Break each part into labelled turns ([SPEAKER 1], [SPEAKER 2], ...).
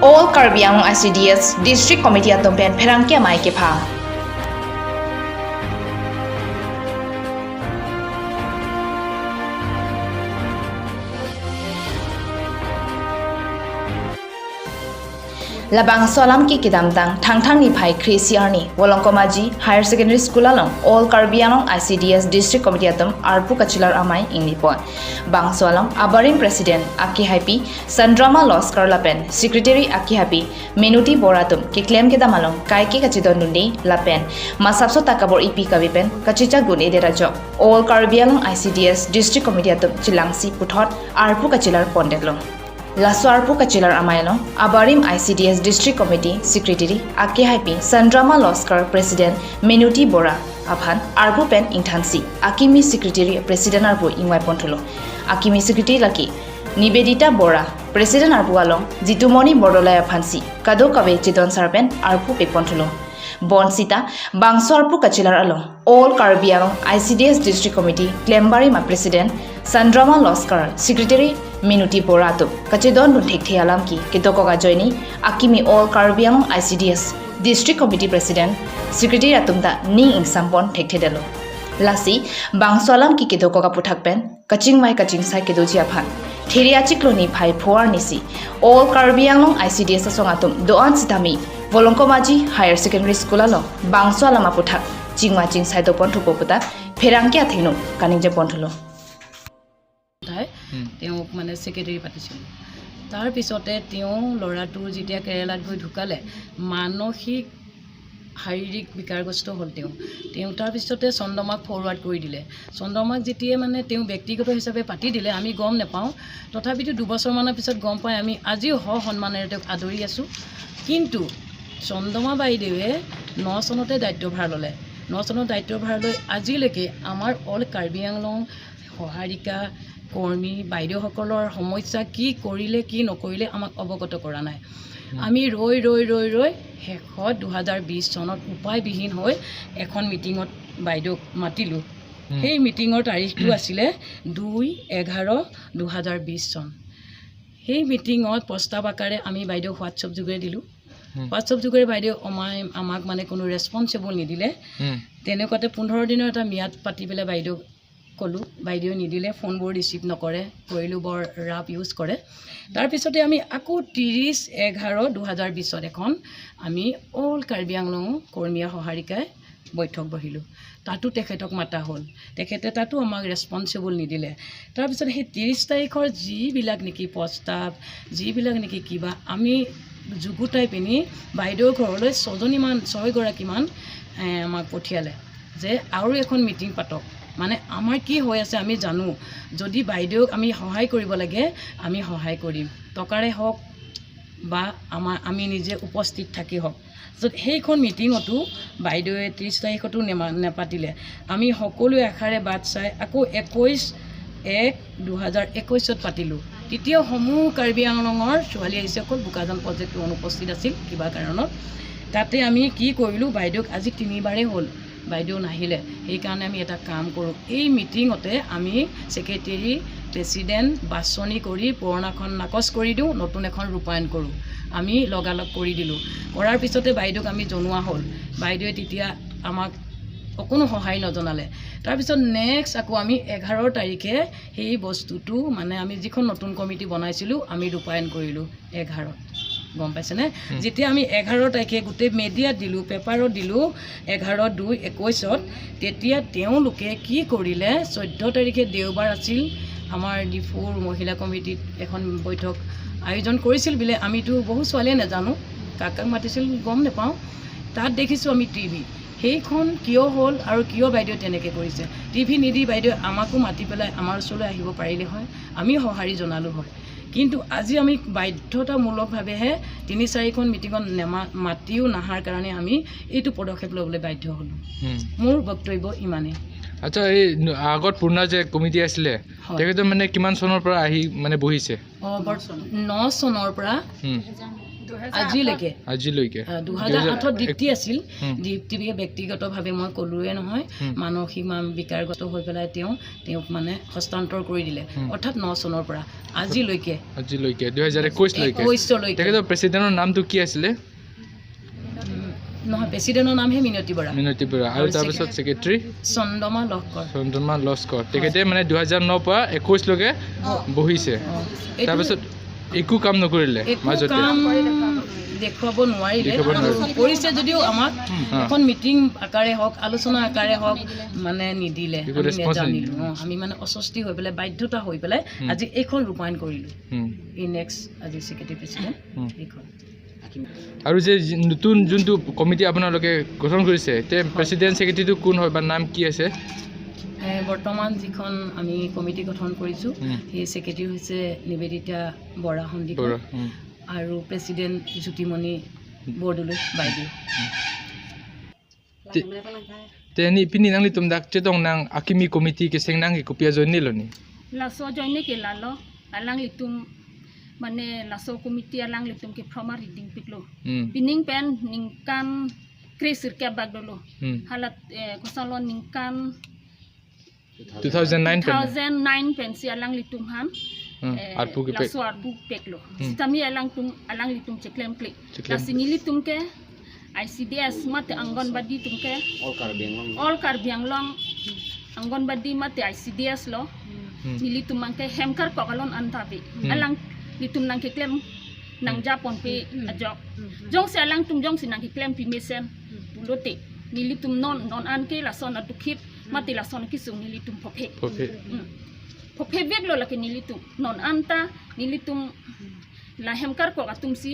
[SPEAKER 1] All Karbi Anglong ICDS District Committee atum pen pherangki amai ke pha. Labang solam ki kidamtang thangthang ni phai khri CR ni Wolongkomaji Higher Secondary School along All Karbi Anglong ICDS District Committee atum arpu kachilar amai ingni pon bang solam abarim President Aki Happy Sandrama Loskar lapen Secretary Aki Happy Menuti Boratum ki claim ke damalong kai ke kachidon nundi lapen masapso takabor ipi kabipen kachicha gun ede rajo All Karbi Anglong ICDS District Committee atum chilangsi puthot arpu kachilar pondelong Laswarpu Kachilar Amailo, Abarim ICDS District Committee Secretary Ake Happy Sandrama Loskar President Menuti Bora Abhan Arbu Pen Ingthansi Akimi Secretary President Arbu Ingwai Ponthulo Akimi Secretary Laki Nibedita Bora President Arbu Along Jitumoni Bordolai Abhansi Kado Kabe Chidon Sarpen Arbu Pe Ponthulo Bonsita Bangso Arpu Kachilar Along All Karbi Anglong ICDS District Committee Klembari Ma President Sandrama Loskar Secretary Minuti Borato Kachidon Dun Thekthei Alam ki Kitokoga Joini Akimi All Karbi Anglong ICDS District Committee President Secretary Atumda Ning Ingsampon Thekthei Delo Lasi Bangso Alam ki Kitokoga Puthakpen Kaching Mai Kaching Sai Kedoji Aphan Theria Chikloni Phai Phoar Nisi All Karbi Anglong ICDS Songatum Doan Sitami Wolongkomaji Higher Secondary School along Bangso Alam Aputhak Chingma Ching Sai Dopon Thupoputa Pherangki Athengno Kaningje Ponthulo
[SPEAKER 2] তেওঁক মানে secretary পাতিছিলোঁ। তাৰপিছতে তেওঁ ল'ৰাটোৰ যেতিয়া কেৰেলাত গৈ ঢুকালে, মানসিক শাৰীৰিক বিকাৰগ্ৰস্ত হ'ল তেওঁ। তেওঁ তাৰপিছতে চন্দ্ৰমাক ফৰৱাৰ্ড কৰি দিলে। চন্দ্ৰমাক যেতিয়া মানে তেওঁ ব্যক্তিগত হিচাপে পাতি দিলে, আমি গম নাপাওঁ। তথাপিতো দুবছৰমানৰ পিছত গম পাই আমি আজিও সসন্মানেৰে তেওঁক আদৰি আছোঁ। কিন্তু চন্দ্ৰমা বাইদেৱে 9 চনতে দায়িত্বভাৰ ল'লে। 9 চনত দায়িত্বভাৰ লৈ আজিলৈকে আমাৰ অল কাৰ্বি আংলং সহাৰিকা কৰ্মী বাইদেউসকলৰ সমস্যা কি কৰিলে কি নকৰিলে আমাক অৱগত কৰা নাই। আমি ৰৈ ৰৈ ৰৈ ৰৈ শেষত 2020 চনত উপায়বিহীন হৈ এখন মিটিঙত বাইদেউক মাতিলোঁ। সেই মিটিঙৰ তাৰিখটো আছিলে 2/11/2020 চন। সেই মিটিঙত প্ৰস্তাৱ আকাৰে আমি বাইদেউক হোৱাটছএপ যোগেৰে দিলোঁ। হোৱাটছএপ যোগেৰে বাইদেউ আমাক মানে কোনো ৰেচপনচিবল নিদিলে। তেনেকুৱাতে 15 দিনৰ এটা ম্যাদ পাতি পেলাই বাইদেউক ক'লোঁ, বাইদেউ নিদিলে, ফোনবোৰ ৰিচিভ নকৰে, কৰিলেও বৰ ৰাফ ইউজ কৰে। তাৰপিছতে আমি আকৌ 30/11/2020 এখন আমি অল কাৰ্বি আংলং কৰ্মীয়া সহাৰিকাই বৈঠক বহিলোঁ। তাতো তেখেতক মাতা হ'ল, তেখেতে তাতো আমাক ৰেচপনচিবল নিদিলে। তাৰপিছত সেই 30 তাৰিখৰ যিবিলাক নেকি প্ৰস্তাৱ, যিবিলাক নেকি কিবা আমি যুগুতাই পিনি বাইদেউৰ ঘৰলৈ 6গৰাকীমান আমাক পঠিয়ালে যে আৰু এখন মিটিং পাতক। মানে আমাৰ কি হৈ আছে আমি জানো, যদি বাইদেউক আমি সহায় কৰিব লাগে আমি সহায় কৰিম, টকাৰে হওক বা আমি নিজে উপস্থিত থাকি হওক। সেইখন মিটিঙতো বাইদেৱে 30 তাৰিখতো নেপাতিলে। আমি সকলোৱে আশাৰে বাট চাই আকৌ 21/1/2021 পাতিলোঁ। তেতিয়াও সমূহ কাৰ্বি আংলঙৰ ছোৱালী আহিছে, অকল বোকাজান প্ৰজেক্টটো অনুপস্থিত আছিল কিবা কাৰণত। তাতে আমি কি কৰিলোঁ, বাইদেউক আজি 3বাৰেই হ'ল বাইদেউ নাহিলে, সেইকাৰণে আমি এটা কাম কৰোঁ, এই মিটিঙতে আমি ছেক্ৰেটেৰী প্ৰেচিডেণ্ট বাছনি কৰি পুৰণাখন নাকচ কৰি দিওঁ, নতুন এখন ৰূপায়ণ কৰোঁ। আমি লগালগ কৰি দিলোঁ। কৰাৰ পিছতে বাইদেউক আমি জনোৱা হ'ল। বাইদেৱে তেতিয়া আমাক অকণো সহায় নজনালে। তাৰপিছত নেক্সট আকৌ আমি 11 তাৰিখে সেই বস্তুটো মানে আমি যিখন নতুন কমিটি বনাইছিলোঁ আমি ৰূপায়ণ কৰিলোঁ 11ত। গম পাইছেনে? যেতিয়া আমি 11 তাৰিখে গোটেই মিডিয়াত দিলোঁ, পেপাৰত দিলোঁ 11/2/21, তেতিয়া তেওঁলোকে কি কৰিলে, 14 তাৰিখে দেওবাৰ আছিল, আমাৰ ডিফুৰ মহিলা কমিটিত এখন বৈঠক আয়োজন কৰিছিল বোলে। আমিতো বহু ছোৱালীয়ে নাজানো কাক কাক মাতিছিল গম নাপাওঁ। তাত দেখিছোঁ আমি টিভি সেইখন কিয় হ'ল আৰু কিয় বাইদেউ তেনেকৈ কৰিছে। টিভি নিদি বাইদেউ আমাকো মাতি পেলাই আমাৰ ওচৰলৈ আহিব পাৰিলে হয়, আমি সঁহাৰি জনালোঁ হয়। কিন্তু আজি আমি বাধ্যতামূলকভাৱেহে 3-4খন মিটিঙত মাতিও নাহাৰ কাৰণে আমি এইটো পদক্ষেপ ল'বলৈ বাধ্য হ'লোঁ। মোৰ বক্তব্য ইমানেই।
[SPEAKER 3] আচ্ছা, এই আগত পুৰণা যে কমিটি আছিলে তেখেতে মানে কিমান চনৰ পৰা আহি মানে বহিছে?
[SPEAKER 2] 9 চনৰ পৰা, আজিলৈকে।
[SPEAKER 3] আজিলৈকে।
[SPEAKER 2] 2008ত দীপ্তি আছিল। দীপ্তিকে ব্যক্তিগতভাৱে মই ক'লোৱে নহয়, মানসিক বিকাৰগত হৈ পেলাই তেওঁক মানে হস্তান্তৰ কৰি দিলে। অৰ্থাৎ 9 চনৰ পৰা আজিলৈকে।
[SPEAKER 3] আজিলৈকে 2021লৈকে।
[SPEAKER 2] 21লৈকে।
[SPEAKER 3] তেখেতৰ প্ৰেচিডেণ্টৰ নামটো কি আছিলে?
[SPEAKER 2] নহয়, প্ৰেচিডেণ্টৰ নামহে মিনতি বৰা।
[SPEAKER 3] মিনতি বৰা। আৰু
[SPEAKER 2] আৰু
[SPEAKER 3] তাৰপিছত ছেক্ৰেটাৰী?
[SPEAKER 2] চন্দ্ৰমা লহকৰ।
[SPEAKER 3] চন্দ্ৰমা লস্কৰ। তেখেতে মানে 2009ৰ পৰা 21লৈকে বহিছে।
[SPEAKER 2] এইটো
[SPEAKER 3] তাৰপিছত একো কাম নকৰিলে?
[SPEAKER 2] একো
[SPEAKER 3] মাজতে
[SPEAKER 2] কাম দেখুৱাব নোৱাৰিলে।
[SPEAKER 3] দেখুৱাব নোৱাৰিলে।
[SPEAKER 2] কৰিছে যদিও আমাক এখন মিটিং আকাৰে হওক, আলোচনা আকাৰে হওক, মানে নিদিলে।
[SPEAKER 3] একো
[SPEAKER 2] আমি
[SPEAKER 3] response
[SPEAKER 2] নেজানিলোঁ।
[SPEAKER 3] নিদিলে।
[SPEAKER 2] অঁ, আমি মানে অস্বস্তি হৈ পেলাই, বাধ্যতা হৈ পেলাই আজি এইখন ৰূপায়ণ কৰিলোঁ। এই নেক্সট আজি ছেক্ৰেটাৰী, প্ৰেচিডেণ্ট এইখন।
[SPEAKER 3] আৰু যে নতুন যোনটো কমিটি আপোনালোকে গঠন কৰিছে, তে প্ৰেচিডেণ্ট ছেক্ৰেটাৰীটো কোন হয় বা নাম কি আছে?
[SPEAKER 2] বৰ্তমান যিখন আমি কমিটি গঠন কৰিছোঁ, সেই ছেক্ৰেটাৰী হৈছে নিবেদিতা বৰা সন্দিকৈ
[SPEAKER 3] বৰা।
[SPEAKER 2] আৰু প্ৰেচিডেণ্ট জ্যোতিমণি বৰদলৈ বাইদেউ।
[SPEAKER 3] Te ni pini nang litum dak chetong nang akimi committee ke seng nang ke kopia join ni lo ni.
[SPEAKER 4] Laso join ke lalo alang litum mane laso committee alang litum ke proma reading piklo pining pen ningkan kresir ke bagdolo halat kosalo ningkan
[SPEAKER 3] 2009 pen.
[SPEAKER 4] 2009 pen si alang litum han
[SPEAKER 3] Arpu ke pek.
[SPEAKER 4] Laso arpu peklo sitami alang tum alang litum cheklem klik
[SPEAKER 3] Cheklem.
[SPEAKER 4] Lasini litum ke ICDS mate anganwadi tum ke all Karbi Anglong anganwadi mate ICDS lo nili tum mangke hemkar kokalon antabi alang litum nang ke klem nang japon pe ajok jong se alang tum jong si nang ke klem pi mesen pulote nili tum non non an ke la son adukhit mate la son kisung nili tum phophe.
[SPEAKER 3] Pophe.
[SPEAKER 4] Phophe bek lo la ke nili tum non anta nili tum la hemkar ko atum si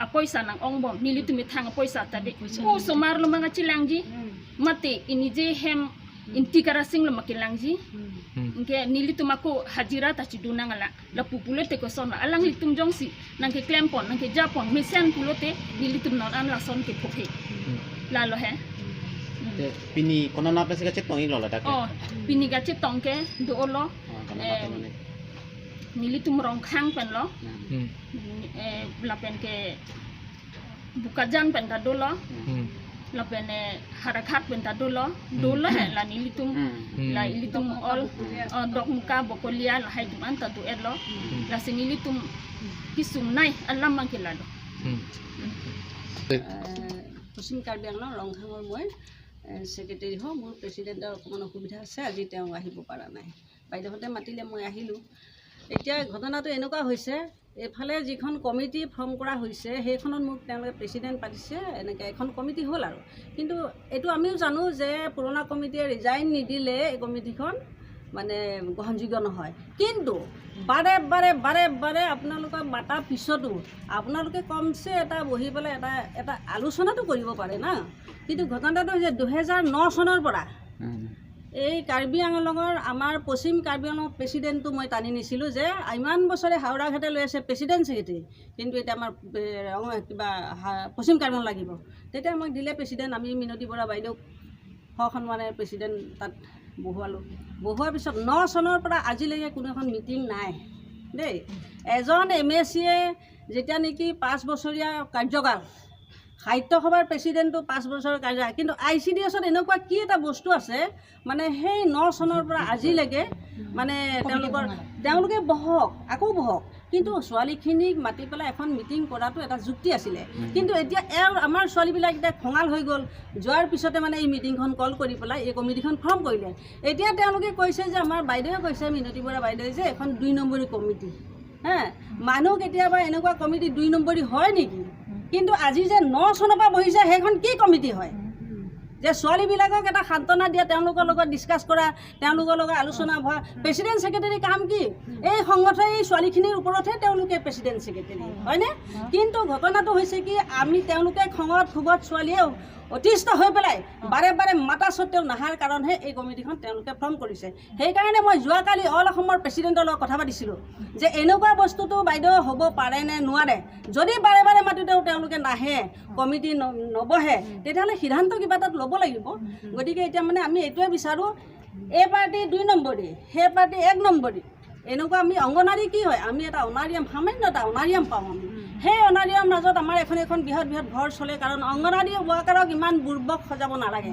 [SPEAKER 4] a poisa nang ongbom nili tum thang a poisa tabe ku somar lo manga chilangji mate ini je hem intikara sing lo makilangji nke nili tum ako hajira ta chiduna ngala la pupulote ko sona alang litum jongsi nang ke klempon nang ke japon mesen pulote nili tum non an la son ke phophe la lo he.
[SPEAKER 5] Pini kono na pese ka chetong ilo la
[SPEAKER 4] oh pini ga chetong ke do lo nili tum rong khang pen lo la pen ke bukajan pen ta do lo la pen harakat pen ta do lo do lo he la nili tum la ilitum all dok muka bokolia la hai tum anta tu erlo la sinili tum kisum nai allam mang ke la lo.
[SPEAKER 6] পশ্চিম কাৰ্বি আংলং ৰংহাঙৰ মই secretary হওঁ। মোৰ প্ৰেচিডেণ্টৰ অকণমান অসুবিধা আছে, আজি তেওঁ আহিব পৰা নাই। বাইদেউহঁতে মাতিলে, মই আহিলোঁ। এতিয়া ঘটনাটো এনেকুৱা হৈছে, এইফালে যিখন কমিটি ফৰ্ম কৰা হৈছে সেইখনত মোক তেওঁলোকে প্ৰেচিডেণ্ট পাতিছে, এনেকৈ এখন কমিটি হ'ল আৰু। কিন্তু এইটো আমিও জানো যে পুৰণা কমিটিয়ে ৰিজাইন নিদিলে এই কমিটিখন মানে গ্ৰহণযোগ্য নহয়। কিন্তু বাৰে বাৰে বাৰে বাৰে আপোনালোকক মাতাৰ পিছতো আপোনালোকে কমচে এটা বহি পেলাই এটা এটা আলোচনাটো কৰিব পাৰে না। কিন্তু ঘটনাটো হৈছে 2009 চনৰ পৰা এই কাৰ্বি আংলঙৰ আমাৰ পশ্চিম কাৰ্বি আংলঙৰ প্ৰেচিডেণ্টটো মই টানি নিছিলোঁ যে ইমান বছৰে হাওৰাঘাটে লৈ আছে প্ৰেচিডেণ্ট ছেক্ৰেটেৰী, কিন্তু এতিয়া আমাৰ কিবা পশ্চিম কাৰ্বি আংলং লাগিব। তেতিয়া আমাক দিলে প্ৰেচিডেণ্ট, আমি মিনতি বৰা বাইদেউক সসন্মানে প্ৰেচিডেণ্ট তাত বহুৱালোঁ। বহুৱাৰ পিছত 9 চনৰ পৰা আজিলৈকে কোনো এখন মিটিং নাই দেই। এজন এম এ চিয়ে যেতিয়া নেকি 5 বছৰীয়া কাৰ্যকাল, সাহিত্য সভাৰ প্ৰেচিডেণ্টটো 5 বছৰৰ কাৰ্যকাল, কিন্তু I C D এছত এনেকুৱা কি এটা বস্তু আছে মানে সেই 9 চনৰ পৰা আজিলৈকে মানে তেওঁলোকে বহক আকৌ বহক, কিন্তু ছোৱালীখিনিক মাতি পেলাই এখন মিটিং কৰাটো এটা যুক্তি আছিলে। কিন্তু এতিয়া এওঁ আমাৰ ছোৱালীবিলাক এতিয়া খঙাল হৈ গ'ল, যোৱাৰ পিছতে মানে এই মিটিংখন কল কৰি পেলাই এই কমিটিখন ফৰ্ম কৰিলে। এতিয়া তেওঁলোকে কৈছে যে আমাৰ বাইদেৱে কৈছে, মিনতি বৰা বাইদেৱে, যে এখন 2 নম্বৰী কমিটি। হে, মানুহ কেতিয়াবা এনেকুৱা কমিটি 2 নম্বৰী হয় নেকি? কিন্তু আজি যে 9 চনৰ পৰা বহিছে সেইখন কি কমিটি হয়? যে ছোৱালীবিলাকক এটা সান্তনা দিয়া, তেওঁলোকৰ লগত ডিছকাছ কৰা, তেওঁলোকৰ লগত আলোচনা হোৱা। প্ৰেচিডেণ্ট ছেক্ৰেটেৰীৰ কাম কি? এই সংগঠন এই ছোৱালীখিনিৰ ওপৰতহে তেওঁলোকে প্ৰেচিডেণ্ট ছেক্ৰেটেৰী হয়নে? কিন্তু ঘটনাটো হৈছে কি, আমি তেওঁলোকে খঙত ক্ষোভত ছোৱালীয়ে অতিষ্ঠ হৈ পেলাই বাৰে বাৰে মাতা সত্ত্বেও নাহাৰ কাৰণেহে এই কমিটিখন তেওঁলোকে ফৰ্ম কৰিছে। সেইকাৰণে মই যোৱাকালি অল অসমৰ প্ৰেচিডেণ্টৰ লগত কথা পাতিছিলোঁ যে এনেকুৱা বস্তুটো বাইদেউ হ'ব পাৰে নে নোৱাৰে। যদি বাৰে বাৰে মাতোঁতেও তেওঁলোকে নাহে, কমিটি নবহে, তেতিয়াহ'লে সিদ্ধান্ত কিবা এটাত ল'ব লাগিব। গতিকে এতিয়া মানে আমি এইটোৱে বিচাৰোঁ, এই পাৰ্টি 2 নম্বৰী, সেই পাৰ্টি 1 নম্বৰী, এনেকুৱা আমি অংগনাৰী কি হয়, আমি এটা অনাৰিয়াম, সামান্য এটা অনাৰিয়াম পাওঁ আমি। সেই অনাৰিয়াৰ মাজত আমাৰ এখন এখন বৃহৎ বৃহৎ ঘৰ চলে। কাৰণ অংগনৱাড়ী ৱৰ্কাৰক ইমান বুৰ্বক সজাব নালাগে,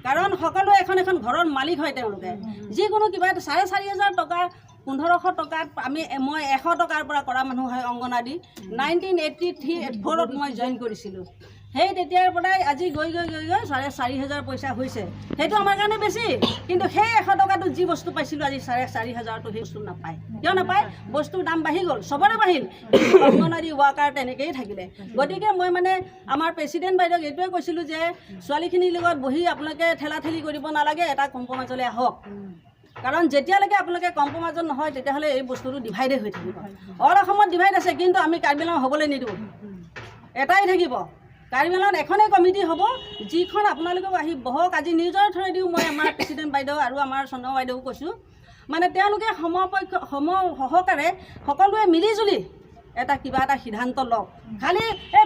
[SPEAKER 6] কাৰণ সকলোৱে এখন এখন ঘৰৰ মালিক হয়। তেওঁলোকে যিকোনো কিবা এটা 4,500 টকা, 1500 টকাত আমি, মই 100 টকাৰ পৰা কৰা মানুহ হয় অংগনৱাড়ী। 1983-4ত মই জইন কৰিছিলোঁ। সেই তেতিয়াৰ পৰাই আজি গৈ গৈ গৈ গৈ 4,500 পইচা হৈছে। সেইটো আমাৰ কাৰণে বেছি, কিন্তু সেই 100 টকাটো যি বস্তু পাইছিলোঁ, আজি 4,500টো সেই বস্তু নাপায়। কিয় নাপায়? বস্তুৰ দাম বাঢ়ি গ'ল, চবৰে বাঢ়িল, কিন্তু অংগনৱাড়ী ৱৰ্কাৰ তেনেকৈয়ে থাকিলে। গতিকে মই মানে আমাৰ প্ৰেচিডেণ্ট বাইদেউক এইটোৱে কৈছিলোঁ যে ছোৱালীখিনিৰ লগত বহি আপোনালোকে ঠেলা ঠেলি কৰিব নালাগে, এটা কম্প্ৰমাইজলৈ আহক। কাৰণ যেতিয়ালৈকে আপোনালোকে কম্প্ৰমাইজত নহয়, তেতিয়াহ'লে এই বস্তুটো ডিভাইডে হৈ থাকিব। অল অসমত ডিভাইড আছে, কিন্তু আমি কাৰ্বি আংলং হ'বলৈ নিদিওঁ। এটাই থাকিব, কাৰ্বি আংলঙত এখনেই কমিটি হ'ব, যিখন আপোনালোকেও আহি বহক। আজি নিজৰ থ্ৰুৱেদিও মই আমাৰ প্ৰেচিডেণ্ট বাইদেউ আৰু আমাৰ চন্দ্ৰ বাইদেউক কৈছোঁ, মানে তেওঁলোকে সমপক্ষ সম সহকাৰে সকলোৱে মিলিজুলি এটা কিবা এটা সিদ্ধান্ত লওক। খালি এই